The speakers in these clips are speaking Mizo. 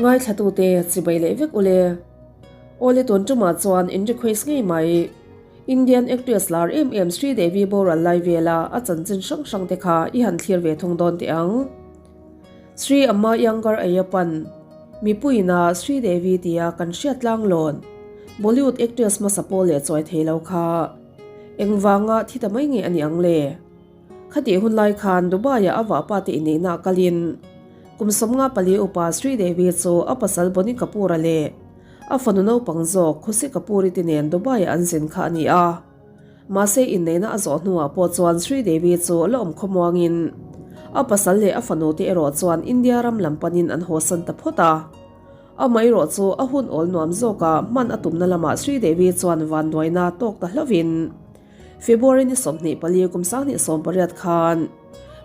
Ngaithlatute chibai leh vek ule. Awle tun tumah chuan in request ngei mai. Indian actress lar em em Sridevi boral lai vela a chanchin hrang hrang te kha i han thlir ve thung dawn teh ang. Sri Amma Iyengar Ayyappan, Mipuiina Sridevi tia kan hriat tlang lawn, Bollywood actress hmasa pawl leh chawi thei lo kha engvanga thi ta mai nge a ni ang le? Khatih hun lai khan Dubai-ah a vahpa te inneihna a kalin kum 54 upa Sridevi chu a pasal Boney Kapoor-a leh a fanu naupang zawk Khushi Kapoor-i te nen Dubai-ah an zin kha a ni a. Mahse inneihna a zawh hnuah pawh chuan Sridevi chu la awm khawmuangin a pasal leh a fanu te erawh chuan India ram lam panin an hawsan ta phawt a. Amaherawh chu a hun awl nuam zawka hman a tumna lamah Sridevi chuan vanduaina tawk ta hlauhin February ni 24 kum 2018 khan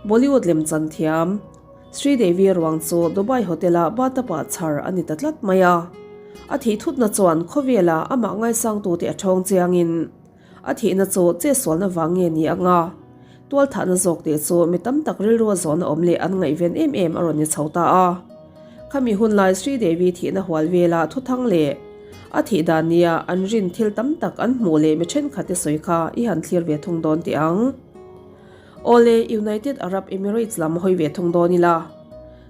Bollywood lemchan thiam Sridevi ruang chu Dubai Hotel-ah bathtub-ah chhar a ni ta tlat mai a. A thih thutna chuan khawvela amah ngaisangtute a thawng chiangin a thihna chu chetsualna vang nge ni anga tualthahna zawk tih chu mi tam tak rilrua zawhna awm leh an ngaihven em em a rawn ni chho ta a. Khami hunlai Sridevi thihna hual vela thuthang leh a thih dan nia an rin thil tam tak an hmuh leh mi thenkhatte sawi kha i han thlir ve thung dawn teh ang. Awle, United Arab Emirates lam hawi ve thung dawn ila.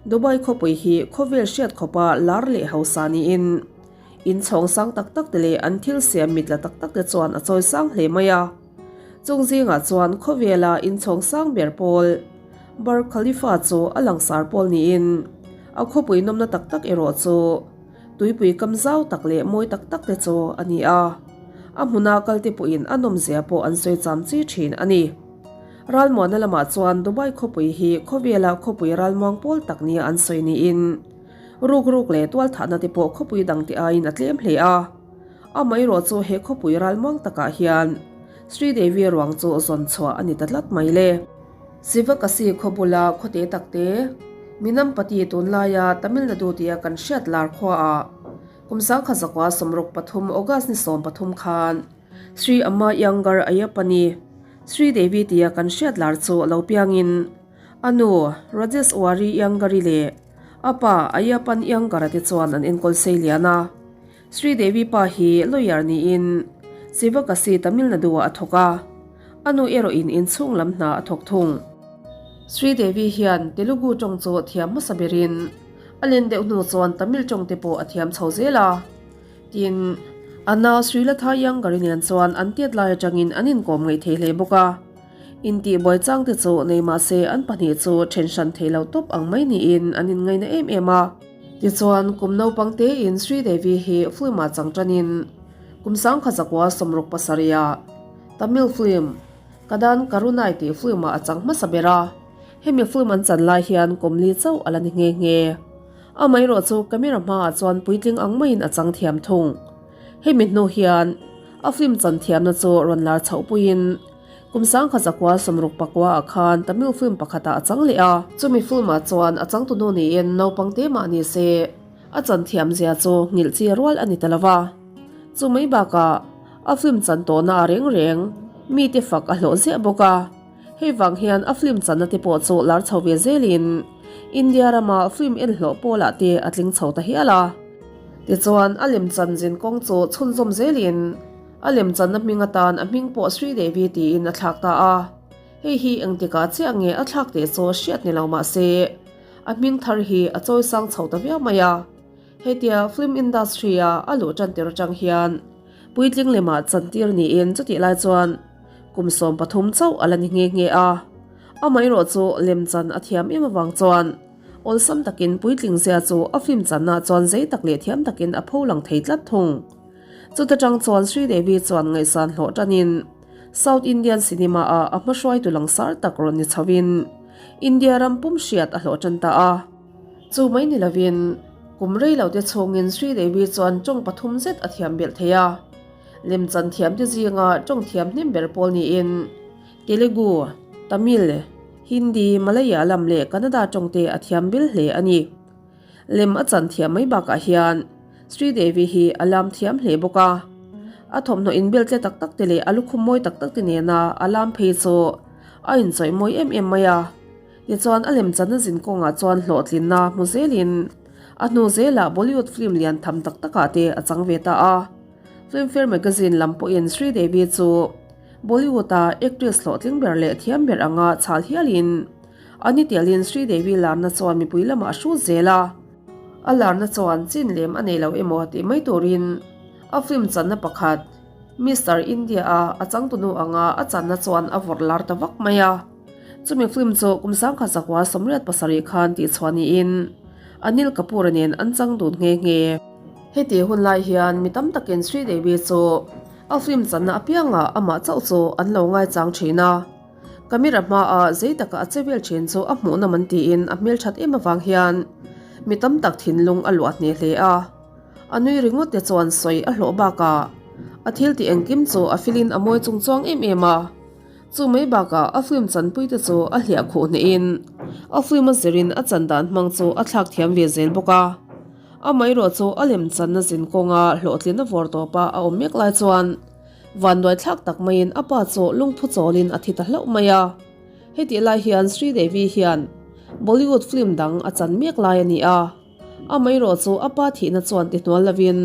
Dubai khawpui hi khawvel hriat khawpa lar leh hausa niin in chhawng sang tak tak te leh an thil siam mit la tak tak te chuan a chawi sang hle mai a. Chung zingah chuan khawvela in chhawng sang ber pawl Burj Khalifa chu a langsar pawl niin a khawpui nawmna tak tak erawh chu tuipui kam zau tak leh mawi tak tak te chu a ni a. A hmuna kalte pawhin a nawmzia pawh an sawi cham chi thin a ni. Ralmuana lamah chuan Dubai khawpui hi khawvela khawpui ralmuang pawl tak nia an sawi niin ruk ruk leh tualthahna te pawh khawpui dangte aiin a tlem hle a. Amaherawh chu he khawpui ralmuang takah hian Sridevi ruang chu zawn chhuah a ni ta tlat mai le. Sivakasi khaw bula khawte takte Minampati tunlaia Tamil Nadu tia kan hriat lar khuaah kum 1963 August ni 13 khan Sri Amma Iyengar Ayyappa-ni Sri Devi tia kan hriat lar chu a lo piangin a nu Rajeswari Iyengar-i leh a pa Ayyappan Iyengar-a te chuan an enkawl sei lian a. Sri Devi pa hi lawyer niin Sivakasi Tamil Nadu-ah a thawk a, a nu erawhin inchhung lam hna a thawk thung. Sri Devi hian Telugu tawng chu thiam hmasa berin a len deuh hnu chuan Tamil tawng te pawh a thiam chho zel a. Tin, a nau Srilatha Iyengar-i nen chuan an tiat lai atangin an inkawm ngaih thei hle bawk a. Intihbuai changte chu nei mah se an pahnih chu then hran thei lo tawp ang mai niin an inngaina em em a. Tichuan, kum naupang tein Sridevi hi film-ah chang tanin kum 1967 ah Tamil film Kadan Karunai tih film-ah a chang hmasa ber a. Hemi film an chan lai hian kum li chauh a la ni nghe nghe. Amaherawh chu camera hmaah chuan puitling ang maiin a chang thiam thung. Hemi hnu hian a film chan thiamna chu rawn lar chhoh puiin kum 1969 ah khan Tamil film pakhatah a chang leh a. Chumi film ah chuan a changtunu niin naupang te mah ni se a chan thiam zia chu nghilh chi rual a ni ta lo va. Chu mai bakah a film chan tawhna a reng reng mite fak a hlawh ziah bawk a. Hei vang hian a film channa te pawh chu lar chho ve zelin India rama film en hlawh pawlah te a tling chho ta hial a. Tichuan a lemchan zin kawng chu chhunzawm zelin a lemchanna hming atan a hming pawh Sridevi tiin a thlak ta a. Hei hi engtikah chiah nge a thlak teh chu hriat ni lo mah se a hming thar hi a chawi sang chho ta viau mai a. Hetia film industry-a a luh tan tir atang hian puitling lemah chantir niin chutih lai chuan Kum 13 chauh a la ni nghe nghe a, amaherawh chu lemchan a thiam em avang chuan awlsam takin puitling zia chu a film channa chuan zei tak leh thiam takin a pho lang thei tlat thung. Chuta tang chuan Sridevi chuan ngaihsan hlawh tanin South Indian cinema ah a hmahruaitu langsar tak rawn ni chhoin India ram pum hriat a hlawh tan ta a. Chu mai ni lovin kum rei lo te chhungin Sridevi chuan tawng pathum zet a thiam belh thei a. Lemchan thiamte zinga tawng thiam hnem ber pawl niin Telugu, Tamil, Hindi, Malayalam leh Kannada tawngte a thiam bil hle a ni. Lem a chan thiam mai bakah hian Sridevi hi a lam thiam hle bawk a. A thawmhnaw inbel tle tak tak te leh a lukhum mawi tak tak te nena a lam phei chu a inchawih mawi em em mai a. Tichuan a lemchanna zin kawngah chuan hlawhtlinna hmu zelin a hnu zelah Bollywood film lian tham tak takah te a chang ve ta a. Filmfare magazine lam pawhin Sridevi chu Bollywood-a actress hlawhtling ber leh thiam ber anga chhal hialin a ni telin Sridevi larna chuan mipui lamah a hrut zel a. A larna chuan chin lem a nei lo emaw tih mai turin a film channa pakhat Mister India-a a changtunu anga a channa chuan a vawrh lar ta vak mai a. Chumi film chu kum 1987 khan tihchhuah niin Anil Kapoor-a nen an chang dun nghe nghe. Heti hun lai hian mi tam takin Sridevi chu a film channa apiangah amah chauh chu an lo ngaichang thin a. Camera hmaah zei taka a che vel thin chu a hmuhnawm an tiin a hmelthat em avang hian mi tam tak thinlung a luah hneh hle a. A nui ringawt te chuan sawi a hlawh bakah a thil tih engkim chu a filin a mawi chung chuang em em a. Chu mai bakah a film chanpui te chu a hliah khuh hnehin a film a zirin a chan dan hmang chu a thlak thiam ve zel bawk a. Amaherawh chu a lem channa zin kawnga hlawhtlin a vawr tawpa a awm mek lai chuan vanduai thlak tak maiin a pa chu lungphu chawlin a thi ta hlauh mai a. Hetih lai hian Sridevi hian Bollywood film dang a chan mek lai a ni a. Amaherawh chu a pa thihna chuan ti hnual lovin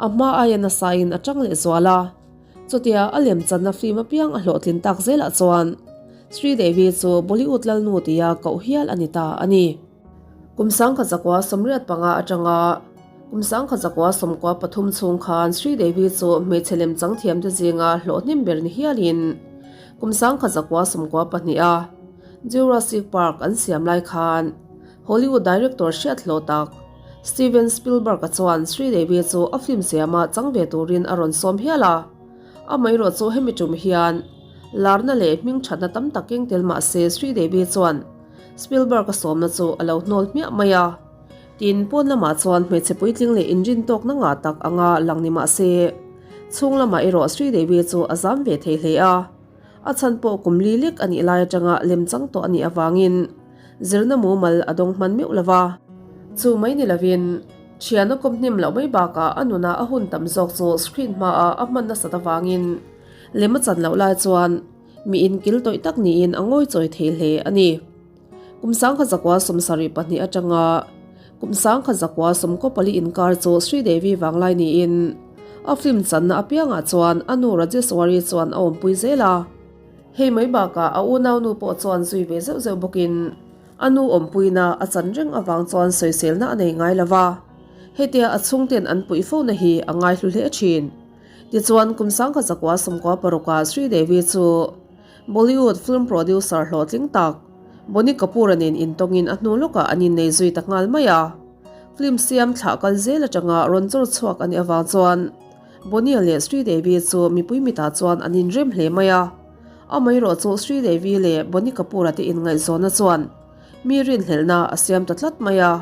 a hma aia nasain a tang lehzual a. Chutia a lemchanna film apiang a hlawhtlin tak zelah chuan Sridevi chu Bollywood lalnu tia koh hial a ni ta a ni. Kum 1985 atanga kum 1993 chhung khan Sridevi chu hmeichhe lemchang thiamte zinga hlawhhnim ber ni hialin kum 1992 a Jurassic Park an siam lai khan Hollywood director hriat hlawh tak Steven Spielberg-a chuan Sridevi chu a film siama chang ve turin a rawn sawm hial a. Amaherawh chu hemi tum hian larna leh hming thatna tam tak keng tel mah se Sridevi chuan Spielberg-a sawmna chu a lo hnawl hmiah mai a. Tin, pawn lamah chuan hmeichhe puitling leh inrin tawkna ngah tak anga lang ni mah se chhung lamah erawh Sridevi chu a zam ve thei hle a. A chhan pawh kum li lek a nih lai atanga lemchang tawh a nih avangin zirna mumal a dawng hman meuh lo va. Chu mai ni lovin, thian a kawm hnem loh mai bakah a nuna a hun tam zawk chu screen hmaah a hman nasat avangin lem a chan loh lai chuan mi inkil tawih tak niin a ngawi chawi thei hle a ni. Kum 1972 atanga kum 1994 inkar chu Sridevi vanglai niin a film channa apiangah chuan a nu Rajeswari chuan a awmpui zel a. Hei mai bakah a unaunu pawh chuan zui ve zeuh zeuh bawkin a nu awmpuina a chan reng avang chuan sawiselna a nei ngai lo va, hetia a chhungten an puih fona hi a ngaihlu hle thin. Tichuan kum 1996 ah Sridevi chu Bollywood film producer hlawhtling tak Boney Kapoor-a nen intawngin a hnu lawkah an innei zui ta nghal mai a. Film siam thlah kal zel atanga rawn chawr chhuak a nih avang chuan Boney-a leh Sridevi chu mipui mitah chuan an inrem hle mai a. Amaherawh chu Sridevi leh Boney Kapoor-a te inngaihzawnna chuan mi rinhlelhna a siam ta tlat mai a.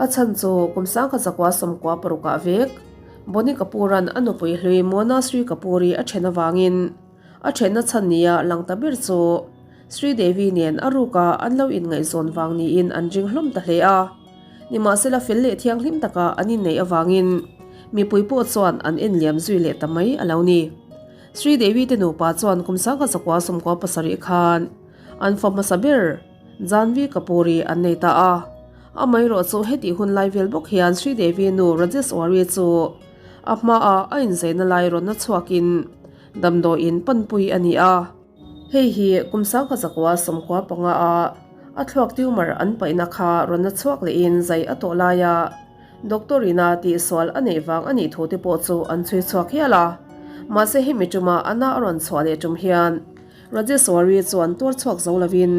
A chhan chu kum 1996 ah vek Boney Kapoor-a'n a nupui hlui Mona Sri Kapoor-i a then avangin A thenna chhan nia lang ta ber chu Sridevi nen a ruka an lo inngaihzawn vang niin an ring hlawm ta hle a. Nimahsela fel leh thianghlim taka an inneih avangin mipui pawh chuan an enliam zui leh ta mai a lo ni. Sridevi te nupa chuan kum 1997 khan an fa hmasa ber Janhvi Kapoor-i an nei ta a. Amaherawh chu hetih hun lai vel bawk hian Sridevi nu Rajeswari chu a hmaah a inzaina lai rawn na chhuakin Damdawiin panpui a ni a. Hei hi kum 1995 a a thluak tumor an paihna kha rawn na chhuak lehin zai a tawh laia doctor ina tihsual a neih vang a nih thu te pawh chu an chhui chhuak hial a. Mahse hemi tuma a na a rawn chhuah leh tum hian Rajeswari chuan tuar chhuak zo lovin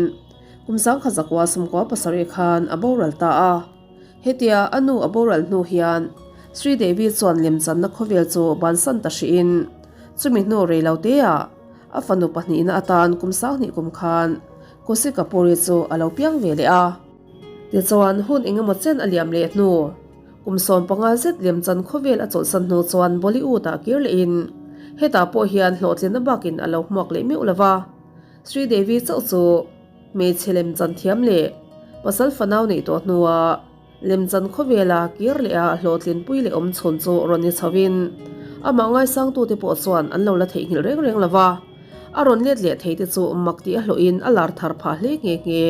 kum 1997 khan a boral ta a. Hetia a nu a boral hnu hian Sridevi chuan lemchanna khawvel chu bansan ta hrihin chumi hnu rei lo teah a fanu pahnihna atan kum sanghnih kum khan Kosi Kapoor-i chu a lo piang ve leh a. Tichuan hun engemaw chen a liam leh hnu kum 15 zet lemchan khawvel a chawlhsan hnu chuan Bollywood-ah kir lehin hetah pawh hian hlawhtlinna bakin a lo hmuak leh meuh lo va, Sridevi chauh chu Hmeichhe lemchan thiam leh pasal fanau neih tawh hnuah lemchan khawvela kir leh a hlawhtlinpui leh awm chhun chu rawn ni chhoin amah ngaisangtute pawh chuan an lo la theihnghilh reng reng lo va, a rawn let leh thei te chu mak tih a hlawhin a lar thar phah hle nghe nghe.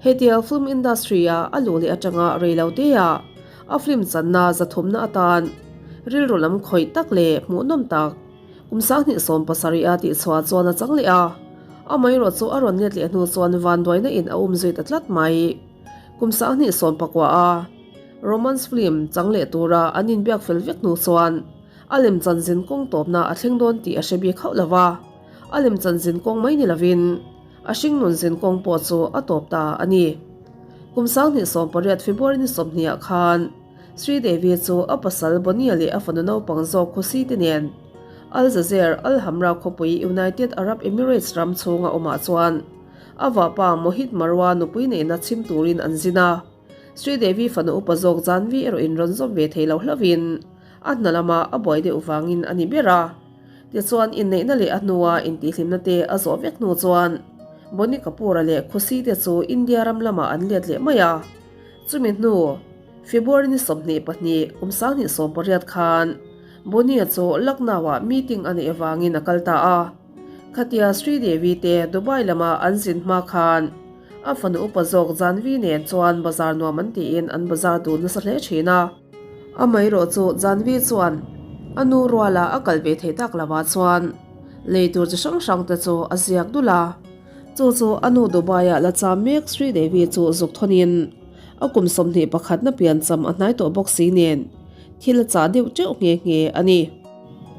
Hetia film industry-a a luh leh atanga rei lo teah a film channa zathumna atan rilru lam khawih tak leh hmuhnawm tak kum 2017 a tihchhuah chuan a chang leh a. Amaherawh chu a rawn let leh hnu chuan vanduaina in a um zui ta tlat mai. Kum 2019 a romance film chang leh tura an inbiak fel vek hnu chuan a lemchan zin kawng tawpna a thleng dawn tih a hre bik hauh lo va, a lemchan zin kawng mai ni lovin a hringnun zin kawng pawh chu a tawp ta a ni. Kum 2018 February ni 20 ah khan Sridevi chu a pasal Bonia leh a fanu naupang zawk Khusi te nen Al Jazeer Al Hamra khawpui United Arab Emirates ram chhunga awmah chuan a vahpa Mohit Marwa nupui neihna chhim turin an zin a. Sridevi fanu upa zawk Janvi erawh in rawn zawm ve thei lo hlauhin a hna lama a buai deuh vangin a ni ber a. Tichuan inneihna leh a hnua intihhlimna te a zawh vek hnu chuan Boney Kapoor-a leh Khushi te chu India ram lamah an let leh mai a. Chumi hnu February ni 22 kum 2018 khan Boney-a chu Lucknow-ah meeting a neih avangin a kal ta a. Khatia Sridevi te Dubai lama an zin hma khan A fanu upa zawk Janvi nen chuan bazar nuam an tiin an bazar dun nasa hle thin a. Amaherawh chu Janvi chuan a nu ruala a kal ve thei tak lovah chuan lei tur chi hrang hrang te chu a ziak dul a. Chu chu a nu Dubai-ah la cham mek Sridevi chu zuk thawnin a kum 21 na piancham a hnai tawh bawk si nen thil a chah deuh teuh nghe nghe a ni.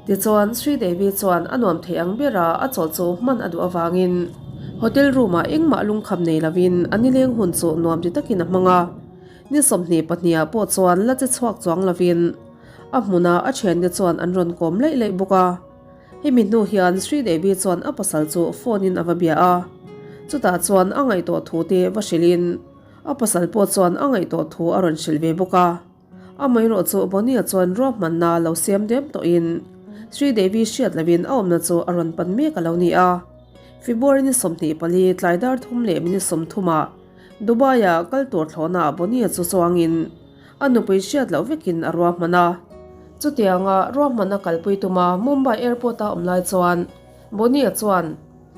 Tichuan, Sridevi chuan a nuam thei ang bera a chawlh chu hman a duh avangin hotel room-ah engmah lungkham nei lovin a nileng hun chu nuam ti takin a hmang a. Ni 22 ah pawh chuan la che chhuak chuang lovin a hmuna a thiante chuan an rawn kawm laih laih bawk a. Hemi hnu hian Sridevi chuan a pasal chu phone-in a va bia a. Chutah chuan a ngaihtuah thu te va hrilhin a pasal pawh chuan a ngaihtuah thu a rawn hrilh ve bawk a. Amaherawh chu Bonnie-a chuan ruahmanna lo siam dem tawhin Sridevi hriat lovin a awmna chu a rawn pan mek a lo ni a. February ni 24 tlai dar thum leh minute 30 ah Dubai-a kal tur thlawhnaah Bonnie-a chu chuangin a nupui hriat loh vekin a ruahman a. Chutianga ruahmanna kalpui tuma Mumbai Airport-a awm lai chuan Bonnie-a chuan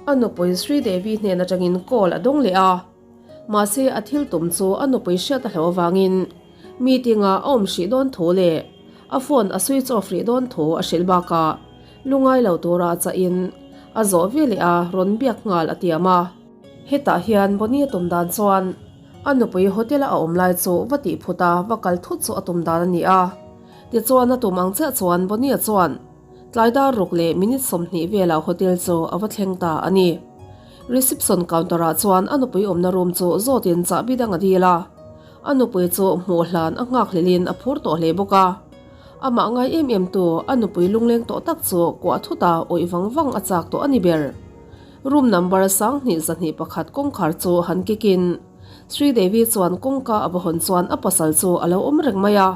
a nupui Sridevi hnen atangin call a dawng leh a. Mahse a thil tum chu a nupui hriat a hlauh avangin meeting-ah a awm hrih dawn thu leh a phone a switch off rih dawn thu a hrilh bakah lungai lo tura a chahin a zawh ve leh a rawn biak nghal a tiam a. Hetah hian Bonnie a tum dan chuan a nupui hotel-a a awm lai chu va tih phut a va kal thut chu a tum dan a ni a. Tichuan a tum ang chiah chuan Bonnie chuan Tlai dar ruk leh minute 20 velah hotel chu a va thleng ta a ni. Reception counter ah chuan a nupui awmna room chu zawtin chahbi dang a dil a. A nupui chu hmuh hlan a nghak hlelin a phur tawh hle bawk a. Amah ngai em em tu a nupui lungleng tawh tak chu kuah thut a awih vang vang a chak tawh a ni ber. Room number 1221 kawngkhar chu han kik in Sridevi chuan kawngka a va hawn chuan a pasal chu a lo awm reng mai a.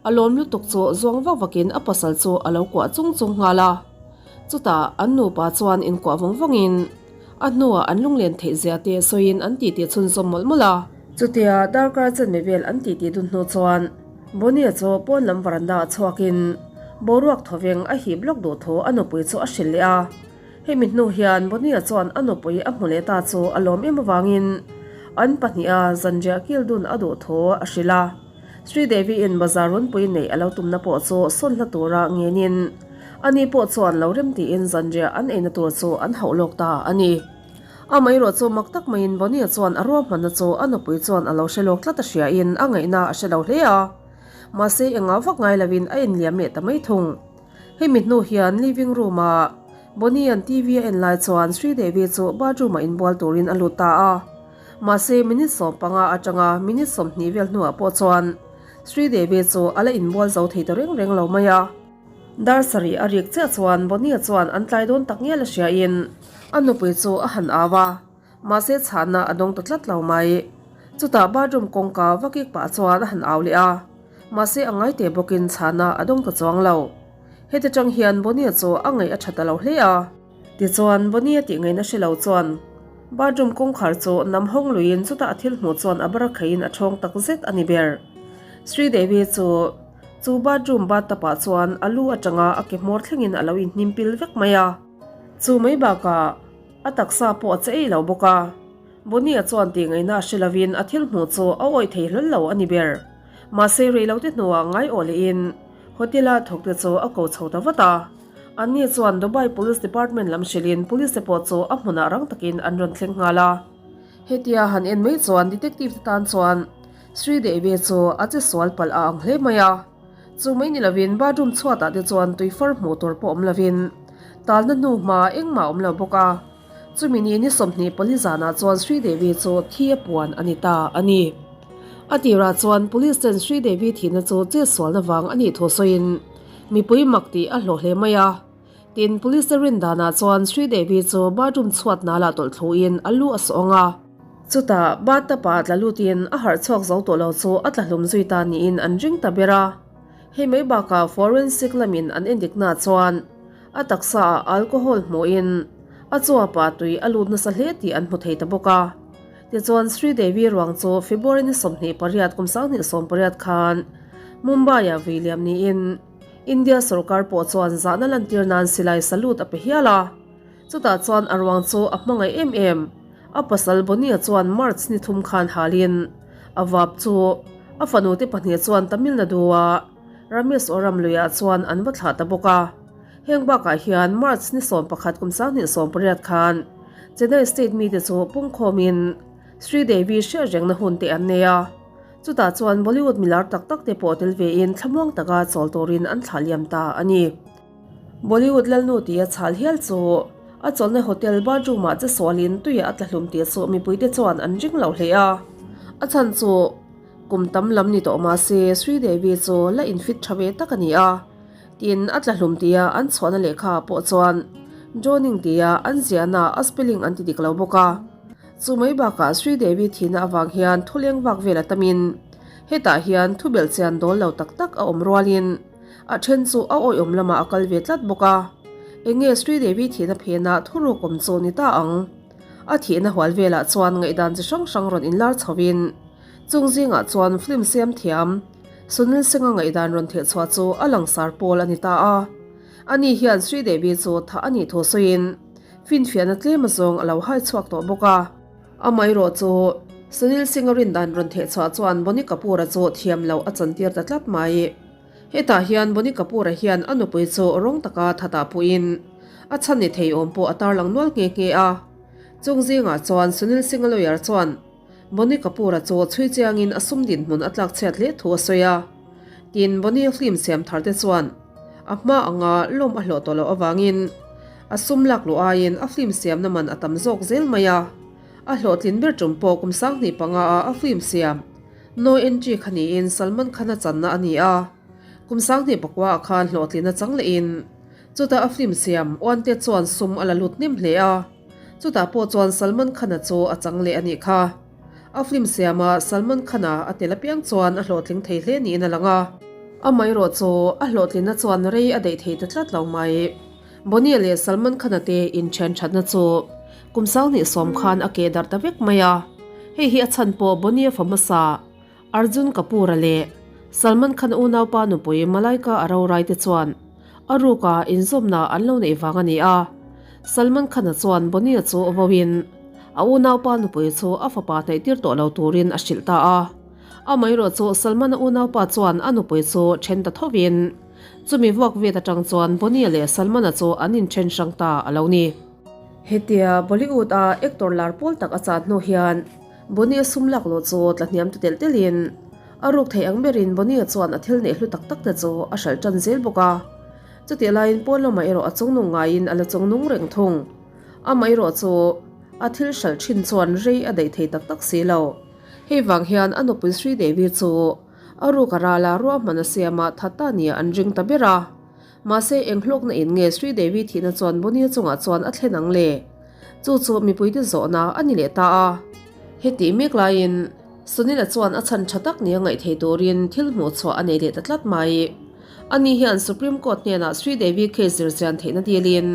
A lawm lutuk chu zuang vak vakin a pasal chu a lo kuah chung chung nghal a. Chutah an nupa chuan inkuah vawng vawngin a hnuah an lunglen theih zia te sawiin an titi chhunzawm mawlh mawlh a. Chutia darkar chenmi vel an titi dun hnu chuan Bonnie chu pawn lam varanda ah chhuakin boruak thawveng a hip lawk duh thu a nupui chu a hrilh leh a. Hemi hnu hian Bonnie chuan a nupui a hmu leh ta chu a lawm em avangin an pahniha zanriah kil dun a duh thu a hrilh a. Sridevi in bazar runpui neih a lo tumna pawh chu sawn hla tura ngenin ani pawh chuan lo rem tiin zanriah an eina tur chu an hauh lawk ta a ni. Amaherawh chu mak tak maiin Bonnie chuan a ruahmanna chu a nupui chuan a lo hre lawk tlat a hriain a ngaihna a hre lo hle a. Mahse engah vak ngai lovin a inliam leh ta mai thung. Hemi hnu hian living room-ah Bonnie-a'n TV a en lai chuan Sridevi chu bathroom-ah inbual turin a lut ta a. Mahse, minute 15 atanga minute 20 vel hnuah pawh chuan Sridevi chu a la inbual zo thei ta reng reng lo mai a. Dar sarih a rik chiah chuan Bonnie chuan an tlai dawn tak ngial a hriain a nupui chu a han au a, mahse chhahna a dawng ta tlat lo mai. Chutah bathroom kawngka va kik pah chuan a han au leh a, mahse a ngai teh bawkin chhahna a dawng ta chuang lo. Heti tang hian Bonnie chu a ngaih a tha ta lo hle a. Tichuan, Bonnie tih ngaihna hre lo chuan bathroom kawngkhar chu nam hawng luiin chutah a thil hmuh chuan a bar khaiin a ṭhawng tak zet a ni ber. Sridevi chu chu bathroom bathtub ah chuan a lu atanga a ke hmawr thlengin a lo inhnim pil vek mai a. Chu mai bakah a taksa pawh a che ei lo bawk a. Bonnie-a chuan tih ngaihna a hre lovin a thil hmuh chu a awih thei hlawl lo a ni ber. Mahse reilote hnuah ngai awh lehin Hotel-a thawkte chu a ko chho ta vat a. Anni chuan Dubai Police Department lam hrilhin Police te pawh chu a hmunah rang takin an rawn thleng nghal a. Hetia han en mai chuan Detective te tan chuan Sridevi chu a che sual palh a ang hle mai a. Chu mai ni lovin bathroom chhuatah te chuan tui far hmuh tur pawh awm lovin talna hnu hma engmah a awm lo bawk a. Chumi ni ni 20 pali zanah chuan Sridevi chu thi a puan a ni ta a ni. A tirah chuan Police ten Sridevi thihna chu chetsualna vang a nih thu sawiin mipui mak tih a hlawh hle mai a. Tin, Police te rin danah chuan Sridevi chu bathroom chhuat nalah tawlh thluin a lu a sawh ang a. Chutah bathtub ah tla lutin a harh chhuak zo tawh lo chu a tla hlum zui ta niin an ring ta ber a. Hei mai bakah forensic lamin an endiknaah chuan a taksa ah alcohol hmuhin a chuapah tui a lut nasa hle tih an hmu thei ta bawk a. Tichuan Sridevi ruang chu February ni 28 kum 2018 khan Mumbai-ah vui liam niin India sorkar pawh chuan zahna lantir nan silai salute a pe hial a. Chutah chuan a ruang chu a hmangaih em em. A pasal Bonnie-a chuan March ni thum khan halin a vap chu a fanute pahnih chuan Tamil Nadu-a Rameswaram luiah chuan an va thlah ta bawk a. Heng bakah hian March ni 11 kum 2018 khan Chennai state mite chu pungkhawmin Sridevi hriatrengna hun te an nei a. Chutah chuan Bollywood milar tak tak te pawh tel vein thlamuang taka chawl turin an thlah liam ta a ni. Bollywood lalnu tia chhal hial chu a chawlhna hotel bathroom ah che sualin tuiah a tla hlum tih chu mipuite chuan an ring lo hle a. A chhan chu kum tam lam ni tawh mah se Sridevi chu la infit tha ve tak a ni a. Tin, a tla hlum tia an chhuahna lehkha ah pawh chuan drowning tia an ziahna a spelling an ti dik lo bawk a. Chu mai bakah Sridevi thihna avang hian thuleng vak vel a tamin hetah hian thu belhchian dawl lo tak tak a awm rualin A then chu a awihawm lamah a kal ve tlat bawk a. Eng nge Sridevi thihna phenah thuruk awm chu ni ta ang? A thihna hual velah chuan ngaihdan chi hrang hrang rawn inlar chhoin chung zingah chuan film siam thiam Sunil Singh-a ngaihdan rawn theh chhuah chu a langsar pawl a ni ta a. Ani hian Sridevi chu thah a nih thu sawiin finfiahna tlem azawng a lo hai chhuak tawh bawk a. Amaherawh chu, Sunil Singh-a rindan rawn theh chhuah chuan Boney Kapoor-a chu thiam loh a chantir ta tlat mai. Hetah hian Boney Kapoor-a hian a nupui chu rawng taka thatah puhin a chhan ni thei awm pawh a tarlang nual nghe nghe a. Chung zingah chuan Sunil Singh-a lawyer chuan Boney Kapoor-a chu chhui chiangin a sum dinhmun a tlak chhiat hle thu a sawi a. Tin, Boney-a film siam thar te chuan a hma anga lawm a hlawh tawh loh avangin a sum lak luh aiin a film siamna man a tam zawk zel mai a. A hlawhtlin ber tum pawh kum 2005 ah a film siam No Entry kha niin Salman Khan-a channa a ni a. Kum 2009 ah khan hlawhtlin a chang lehin chutah a film siam Wanted chuan sum a la lut hnem hle a. Chutah pawh chuan Salman Khan-a chu a chang leh a nih kha. A film siama Salman Khan-a a tel apiang chuan a hlawhtling thei hle niin a lang a. Amaherawh chu a hlawhtlinna chuan rei a daih thei ta tlat lo mai. Bonnie leh Salman Khan-a te inthian thatna chu kum 2010 khan a keh darh ta vek mai a. Hei hi a chhan pawh Bonnie-a fa hmasa Arjun Kapoor-a leh Salman Khan unaupa nupui Malaika Arora te chuan a ruka inzawmna an lo neih vang a ni a. Salman Khan-a chuan Bonnie-a chu vawiin a unaupa nupui chu a fapa hnaihtir tawh lo turin a hrilh ta a. Amaherawh chu Salman-a unaupa chuan a nupui chu then ta thovin chumi vuak vet atang chuan Bonnie-a leh Salman-a chu an inthen hrang ta a lo ni. Hetia Bollywood-a actor lar pawl tak a chan hnu hian Bonnie-a sum lak luh chu tla hniam ta telh telhin a ruk theih ang berin Bonnie-a chuan a thil neih hlu tak tak te chu a hralh tan zel bawk a. Chutih laiin pawn lamah erawh a chungnung ngaiin a la chungnung reng thung. Amaherawh chu a thil hralh thin chuan rei a daih thei tak tak si lo. Hei vang hian a nupui Sridevi chu a ruk a ral a, ruahman a siam a, that ta nia an ring ta ber a. Mahse eng hlawkna in nge Sridevi thihna chuan Bonnie chungah chuan a thlen ang le? Chu chu mipuite zawhna a ni leh ta a. Hetih mek laiin Sunil-a chuan a chhan tha tak nia ngaih thei turin thil hmuh chhuah a nei leh ta tlat mai. Ani hian Supreme Court hnenah Sridevi case zirchian theihna dilin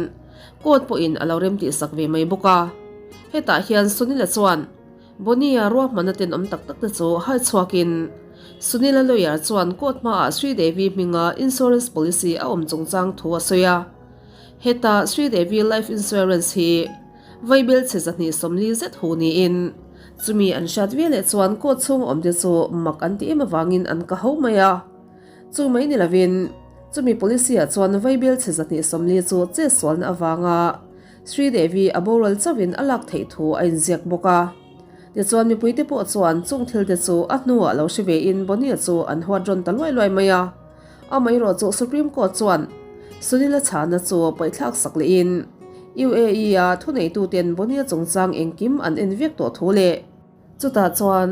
court pawhin a lo remtihsak ve mai bawk a. Hetah hian Sunil-a chuan Bonnie-a ruahmanna tenawm tak tak te chu hai chhuakin Sunil-a lawyer chuan court hmaah Sridevi hminga insurance policy a awm chungchang thu a sawi a. Heta Sridevi life insurance hi vaibel chhe 240 zet hu niin. Chumi an hriat veleh chuan court chhunga awmte chu mak an ti em avangin an ka ho mai a. Chu mai ni lovin chumi policy-ah chuan vaibel chhe 240 chu chetsualna avanga Sridevi a boral chauhin a lak theih thu a inziak bawk a. Tichuan mipuite pawh chuan chung thilte chu a hnuah lo hre vein Bonnie chu an huat rawn ta luai luai mai a. Amaherawh chu Supreme Court chuan Sunil-a chhana chu paihthlak sak lehin UAE-a thuneituten Bonnie chungchang engkim an en vek tawh thu leh chutah chuan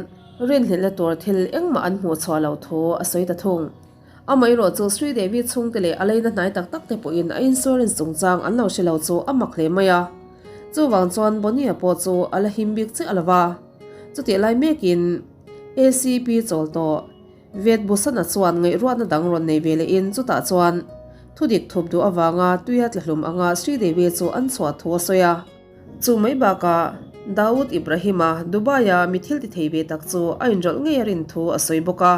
rinhlelhna tur thil engmah an hmuh chhuah loh thu a sawi ta thung. Amaherawh chu Sridevi chhungte leh a leina hnai tak tak te pawhin a insurance chungchang an lo hre lo chu a mak hle mai a. Chuvang chuan Bonnie-a pawh chu a la him bik chiah lo va. Chutih lai mekin ACP chawl tawh Ved Bhusana chuan ngaihruatna dang rawn nei ve lehin chutah chuan thudik thup duh avanga tuia tlahlum anga Sridevi chu an chhuah thu a sawi a. Chu mai bakah Dawood Ibrahim-a Dubai-a mi thil ti thei ve tak chu a inrawlh ngei a rin thu a sawi bawk a.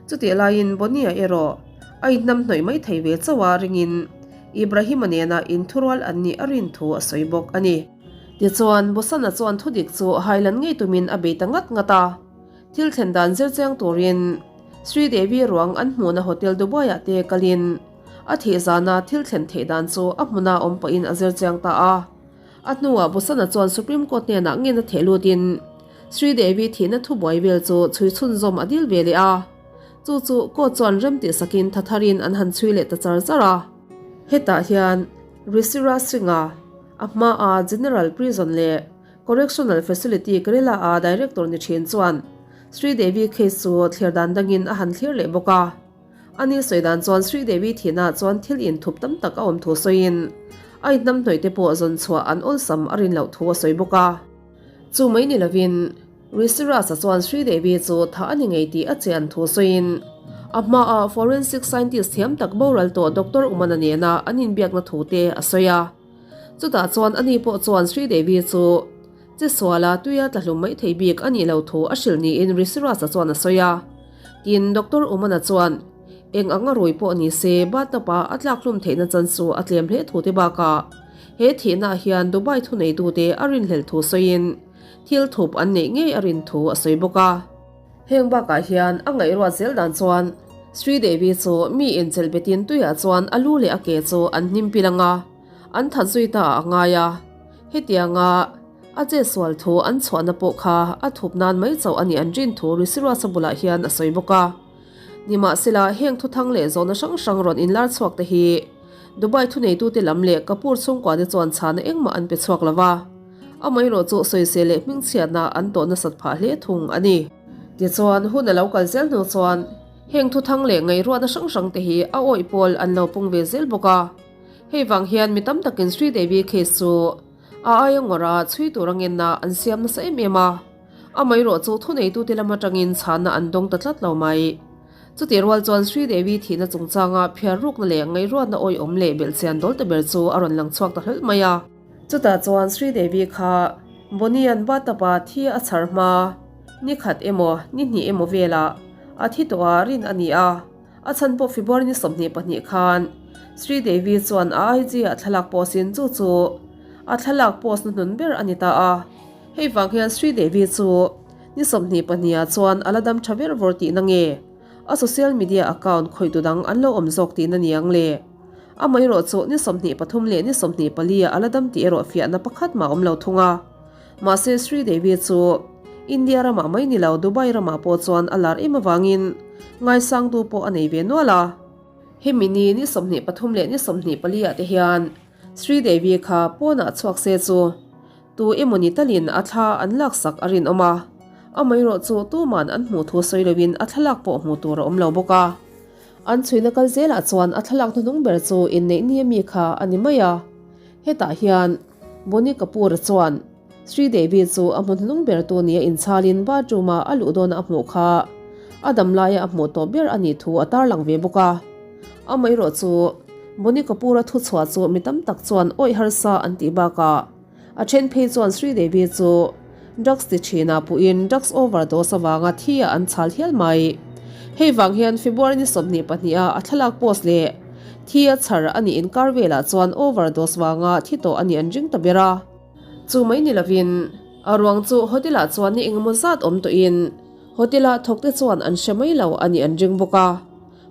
Chutih laiin Bonnie-a erawh a inhnam hnawih mai thei ve chauh a ringin Ibrahim-a nena inthurual an nih a rin thu a sawi bawk a ni. Tichuan, Bhusana chuan thudik chu hailan ngei tumin a bei ta ngat ngat a. Thil thlen dan zir chiang turin Sridevi ruang an hmuhna Hotel Dubai-ah te kalin a thih zana thil thlen theih dan chu a hmuna awm pawhin a zir chiang ta a. A hnuah Bhusana chuan Supreme Court hnenah ngen a theh lutin Sridevi thihna thubuai vel chu chhui chhunzawm a dil ve leh a. Chu chu court chuan rem tih sakin tha tharin an han chhui leh ta char char a. Hetah hian Rishiraj Singh-a a hmaa General Prison leh Correctional Facility Kerala-a Director ni thin chuan Sridevi case chu thlir dan dangin a han thlir leh bawk a. Ani sawi dan chuan Sridevi thihna chuan thil inthup tam tak a awm thu sawiin a inhnamhnawih te pawh zawn chhuah an awlsam a rin loh thu a sawi bawk a. Chu mai ni lovin Rishiraj-a chuan Sridevi chu thah a ni ngei tih a chian thu sawiin a hmaa forensic scientist thiam tak boral tawh Doctor Umana nena an inbiakna thu te a sawi a. Chutah chuan ani pawh chuan Sridevi chu Chesuala tuia tlahlum mai thei bik a nih lo thu a hrilh niin Rishiraj-a chuan a sawi a. Tin, Doctor Umana chuan eng anga rui pawh ni se bathtub-a a tlakhlum theihna chan chu a tlem hle thu te bakah he thihnaah hian Dubai thuneitute a rinhlelh thu sawiin thil thup an neih ngei a rin thu a sawi bawk a. Heng bakah hian a ngaihruat zel dan chuan Sridevi chu mi inchelh betin tuiah chuan a lu leh a ke chu an hnim pil ang a, an that zui ta a ngai a. Hetianga a chetsual thu an chhuahna pawh kha a thup nan mai chauh a nih an rin thu Rishirasa bulah hian a sawi bawk a. Nimahsela heng thuthang leh zawhna hrang hrang rawn inlar chhuak te hi Dubai thuneitute lam leh Kapoor chhungkuate chuan chhana engmah an pe chhuak lo va. Amaherawh chu sawisel leh hmingchhiatna an tawh nasat phah hle thung a ni. Tichuan, hun a lo kal zel hnu chuan heng thuthang leh ngaihruatna hrang hrang te hi a awih pawl an lo pung ve zel bawk a. Hei vang hian mi tam takin Sridevi case chu a aia ngawrha chhui tur a ngenna an siam nasa em em a. Amaherawh chu thuneitute lam atangin chhanna an dawng ta tlat lo mai. Chutih rual chuan Sridevi thihna chungchanga phiar rukna leh ngaihruatna awihawm leh belhchian dawl ta ber chu a rawn lang chhuak ta hlawlh mai a. Chutah chuan Sridevi kha Bonian bathtub-a thi a chhar hma ni khat emaw ni hnih emaw velah a thi tawh a rin a ni a, a chhan pawh February ni 22 khan Sridevi chuan a IG-ah thlalak post-in chu chu a thlalak post hnuhnun ber a ni ta a. Hei vang hian Sridevi chu ni 22 ah chuan a la dam tha ber vawr tihna nge a social media account khawih tu dang an lo awm zawk tihna niang le? Amaherawh chu ni 23 leh ni 24 ah a la dam tih erawh fiahna pakhat mah awm lo thung a. Mahse Sridevi chu India ramah mai ni lo Dubai ramah pawh chuan a lar em avangin ngaisangtu pawh a nei ve nual a. Hemi ni ni 23 leh ni 24 ah te hian Sridevi kha pawnah chhuak se chu Tu emawni talin a thla an laksak a rinawm a, amaherawh chu tuman an hmuh thu sawi loin a thlalak pawh hmuh tur a awm lo bawk a. An chhuina kal zelah chuan a thlalak hnuhnung ber chu inneih ni ami kha a ni mai a. Hetah hian Bonnie Kapoor-a chuan Sridevi chu a hmu hnuhnung ber tu nia inchalin bathroom-a a luh dawna a hmuh kha a dam laia a hmuh tawh ber a nih thu a tarlang ve bawk a. Amaherawh chu Bonnie Kapoor-a thuchhuah chu mi tam tak chuan awih harsa an tih bakah A then phei chuan Sridevi chu drugs ti thinah puhin drugs overdose avanga thi ah an chhal hial mai. Hei vang hian February ni 22 ah a thlalak post leh thi a chhar a nih inkar velah chuan overdose vanga thi tawh a nih an ring ta ber a. Chu mai ni lovin. A ruang chu hotel ah chuan ni engemaw zat awm tawhin hotel ah thawk te chuan an hre mai lo a nih an ring bawk a.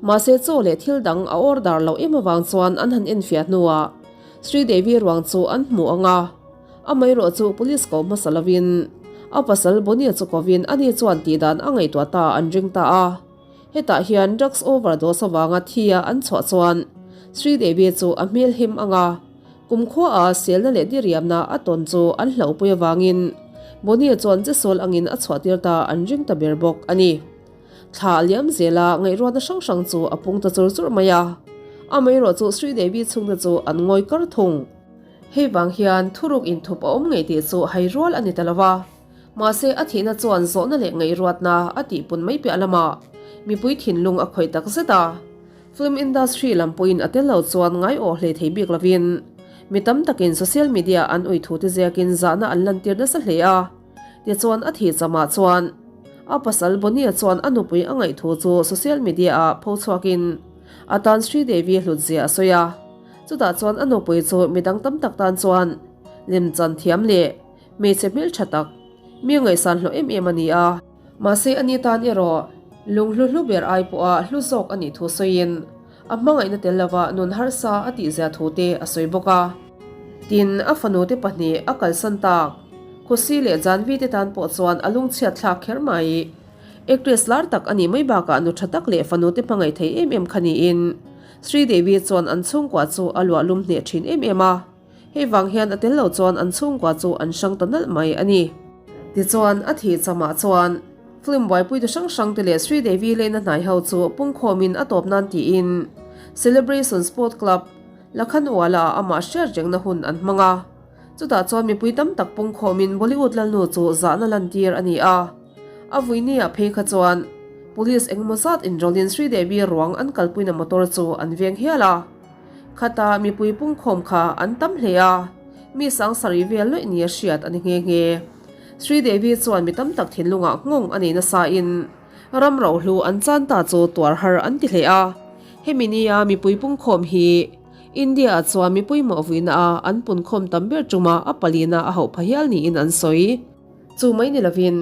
Mahse chaw leh thil dang a order loh em avang chuan an han enfiah hnuah Sridevi ruang chu an hmu ang a. Amaherawh chu police ko hmasa lovin a pasal Bonnie chu kovin ani chuan tihdan a ngaihtuah ta an ring ta a. Hetah hian drugs overdose avanga thi a an chhuah chuan Sridevi chu a hmel him ang a, kumkhua a selna leh diriamna a tawn chu an hlauhpui avangin Bonnie chuan chesual angin a chhuahtir ta an ring ta ber bawk a ni. Thla a liam zel a, ngaihruatna hrang hrang chu a pung ta chur chur mai a. Amaherawh chu Sridevi chhungte chu an ngawi kar thung. Hei vang hian thuruk inthup a awm ngei tih chu hai rual a ni ta lo va. Mahse a thihna chuan zawhna leh ngaihruatna a tihpun mai piah lamah mipui thinlung a khawih tak zet a. Film industry lam pawhin a tel lo chuan ngai awh hlei thei bik lovin mi tam takin social media an ui thu te ziakin zahna an lantir nasa hle a. Tichuan a thih chamah chuan a pasal Bonnie chuan a nupui a ngaih thu chu social media ah pho chhuakin a tan Sridevi hlutzia a sawi a. Chutah chuan a nupui chu midang tam tak tan chuan lemchan thiam leh hmeichhe hmeltha tak, mi ngaihsan hlawh em em a ni a. Mahse ani tan erawh lung hlu hlu ber ai pawha hlu zawk a nih thu sawiin a hmangaihna tel lova nun harsa a tihzia thu te a sawi bawk a. Tin, a fanu te pahnih a kalsan tak, Khusi leh Janvi te tan pawh chuan a lungchhiat thlak kher mai. Actress lar tak a nih mai bakah nu tha tak leh fanu te hmangaih thei em em kha niin Sridevi chuan an chhungkua chu a luah lum hneh thin em em a. Hei vang hian a tel lo chuan an chhungkua chu an hrang ta nalh mai a ni. Tichuan, a thih chamah chuan film buaipuitu hrang hrang te leh Sridevi lehna hnai ho chu pungkhawmin a tawp nan tiin Celebration Sport Club, Lakhanwala ah amah hriat rengna hun an hmang a. Chutah chuan mipui tam tak pungkhawmin Bollywood lalnu chu zahna lantir a ni a. A vuinia phei kha chuan Police engemaw zat inrawlhin Sridevi ruang an kalpuina motor chu an veng hial a. Khata mipui pungkhawm kha an tam hle a, mi sangsarih vel lawih nia hriat a ni nghe nghe. Sridevi chuan mi tam tak thinlungah nghawng a nei nasain ram rohlu an chan ta chu tuar har an ti hle a. Hemi nia mipui pungkhawm hi India-ah chuan mipui mawh vuina a an punkhawm tam ber ṭuma a palina a hauh pha hial niin an sawi. Chu mai ni lovin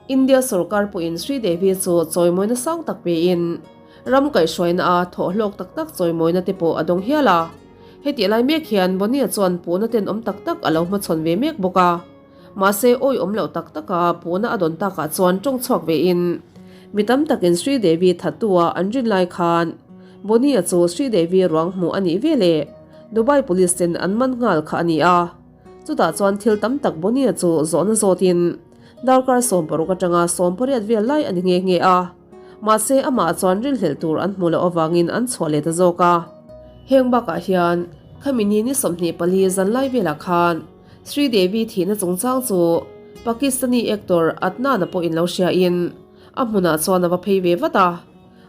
India sorkar pawhin Sridevi chu chawimawina sang tak pein Ram kaihhruaina a thawh hlawk tak tak chawimawina te pawh a dawng hial a. Hetih lai mek hian Bonnie chuan puhna tenawm tak tak a lo hmachhawn ve mek bawk a. Mahse awi awm loh tak taka puhna a dawn takah chuan tawng chhuak vein mi tam takin Sridevi thattu-a an rin lai khan Bonnie chu Sridevi ruang hmuh a nih ve leh Dubai Police ten an man nghal kha a ni a. Chutah chuan thil tam tak Bonnie chu zawhna zawtin darkar 16 atanga 18 vel lai a ni nghe nghe a. Mahse, amah chuan rinhlelh tur an hmuh loh avangin an chhuah leh ta zawk a. Heng bakah hian khami ni ni 24 zanlai velah khan Sridevi thihna chungchang chu Pakistani actor Adnan-a pawhin lo hriain a hmunah chuan a va phei ve vat a.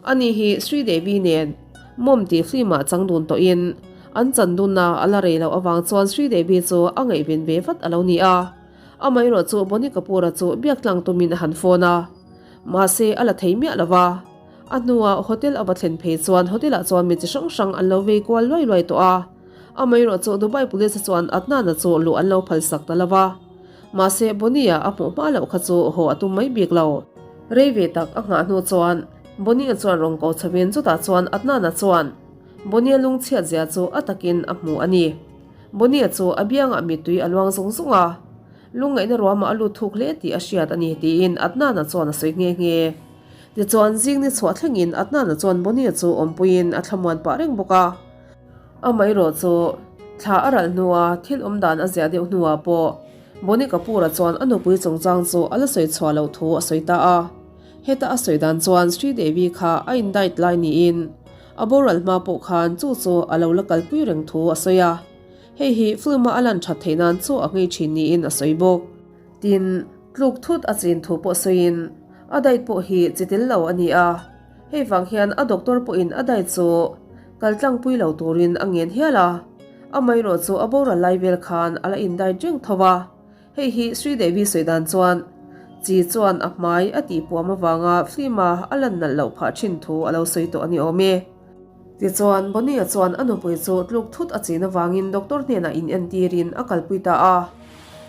Ani hi Sridevi nen Mom tih film-ah chang dun tawhin an chan dunna a la rei loh avang chuan Sridevi chu a ngaihven ve vat a lo ni a. Amaherawh chu Boney Kapoor-a chu biak tlang tumin a han phone a. Mahse, a la thei miah lo va. A hnuah hotel a va thlen phei chuan hotel ah chuan mi chi hrang hrang an lo vei kual luai luai tawh a. Amaherawh chu Dubai Police chuan Adnan-a chu luh an lo phalsak ta lo va. Mahse, Bonnie-a a hmuh hma loh kha chu haw a tum mai bik lo. Rei ve tak a nghah hnu chuan Bonnie-a chuan rawn ko chhovin chutah chuan Adnan-a chuan Bonnie-a lungchhiat zia chu a takin a hmu a ni. Bonnie-a chu a biangah mittui a luang zung zung a. Lungngaihna ruamah a lut thuk hle tih a hriat a ni tiin Adnan-a chuan a sawi nghe nghe. Tichuan, zing ni chhuah thlengin Adnan-a chuan Bonnie chu awmpuiin a thlamuan pah reng bawk a. Amaherawh chu, thla a ralh hnua thil awm dan a ziah deuh hnuah pawh Bonnie Kapoor-a chuan a nupui chungchang chu a la sawi chhuah loh thu a sawi ta a. Heta a sawi dan chuan Sridevi kha a indict lai niin a boral hma pawh khan chu chu a lo la kalpui reng thu a sawi a. Hei hi film-a a lan that theih nan chaw a nghei thin niin a sawi bawk. Tin, tluk thut a chin thu pawh sawiin, a diet pawh hi chi tel lo a ni a, hei vang hian a doctor pawhin a diet chu kal tlangpui lo turin a ngen hial a, amaherawh chu a boral lai vel khan a la in diet reng tho a, hei hi Sridevi sawi dan chuan chi chuan a hmai a tihpuam avanga film-a a lan nalh loh phah thin thu a lo sawi tawh a ni awm e. Tichuan, Bonnie-a chuan a nupui chu tluk thut a chin avangin doctor hnenah in entirin a kalpui ta a.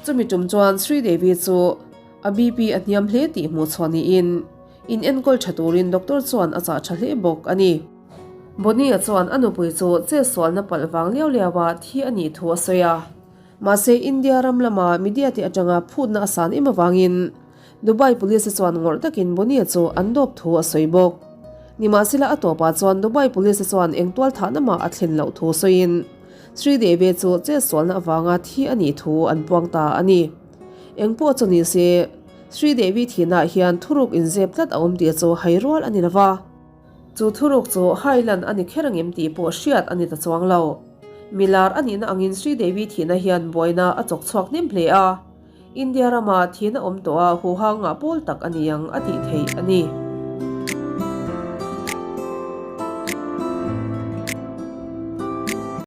Chumi tum chuan Sridevi chu a BP a hniam hle tih hmuh chhuah niin in enkawl tha turin doctor chuan a chah tha hle bawk a ni. Bonnie-a chuan a nupui chu chetsualna palh vang liau liau a thi a nih thu a sawi a. Mahse India ram lama media te atanga phutna a san em avangin Dubai Police chuan ngawrh takin Bonnie-a chu an dawp thu a sawi bawk. Nimahsela a tawpah chuan Dubai Police chuan eng tual thahna mah a thlen loh thu sawiin Sridevi chu chetsualna avanga thi a nih thu an puang ta a ni. Eng pawh chu ni se, Sridevi thihnaah hian thuruk inzep tlat a awm tih chu hai rual a ni lo va. Chu thuruk chu Highland a ni kher angem tih pawh hriat a ni ta chuang lo. Milar a nihna angin Sridevi thihna hian buaina a chawk chhuak hnem hle a, India rama thihna awm tawh a huhang ngah pawl tak a ni ang a tih theih a ni.